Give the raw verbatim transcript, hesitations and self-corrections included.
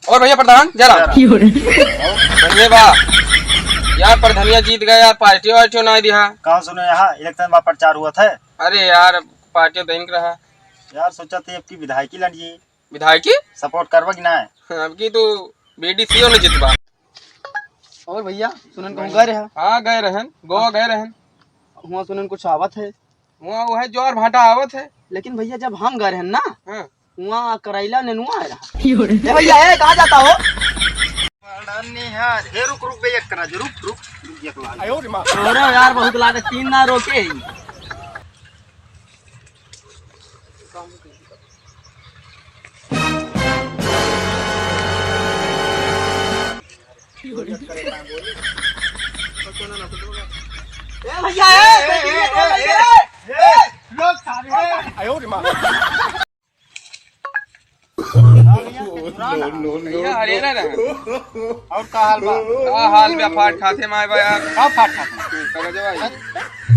और भैया प्रधान, जरा। जरा। बढ़िया बा। यार, प्रधानिया जीत गया यार, पार्टी वार्टी ना दिया। कहाँ सुने यहाँ इलेक्शन बा प्रचार हुआ था? अरे यार, पार्टी देन रहा। यार, सोचा थे अब की विधायकी लड़िए। विधायकी? सपोर्ट करबा कि ना? अब की तो बीडीसीओ ने जितबा। और भैया, सुनन कहूँ गए रहे? हाँ, गए रहन, गोवा गए रहन। हुआ सुनन कुछ आवत है। हुआ वो है, ज्वार भाटा आवत है। लेकिन भैया, जब हम गए रहन ना, हाँ। हुआ करैला नेनुआ आए रहा। ए भैया, ए, कहाँ जाता हो? बड़ा निहार। हे रुक, रुक बे, एक करा, रुक, रुक, रुक, एक लाल। अरे यार, बहुत लागत, तीन ना रोके ही। ए भैया, ए, ए, ए, ए, ए, ए, ए, लोग सारे हैं। भैया, हरियाणा रहे। और का हाल बा? का हाल बा? फाट खाते माय बा यार। का फाट खाते? कगजवा ही।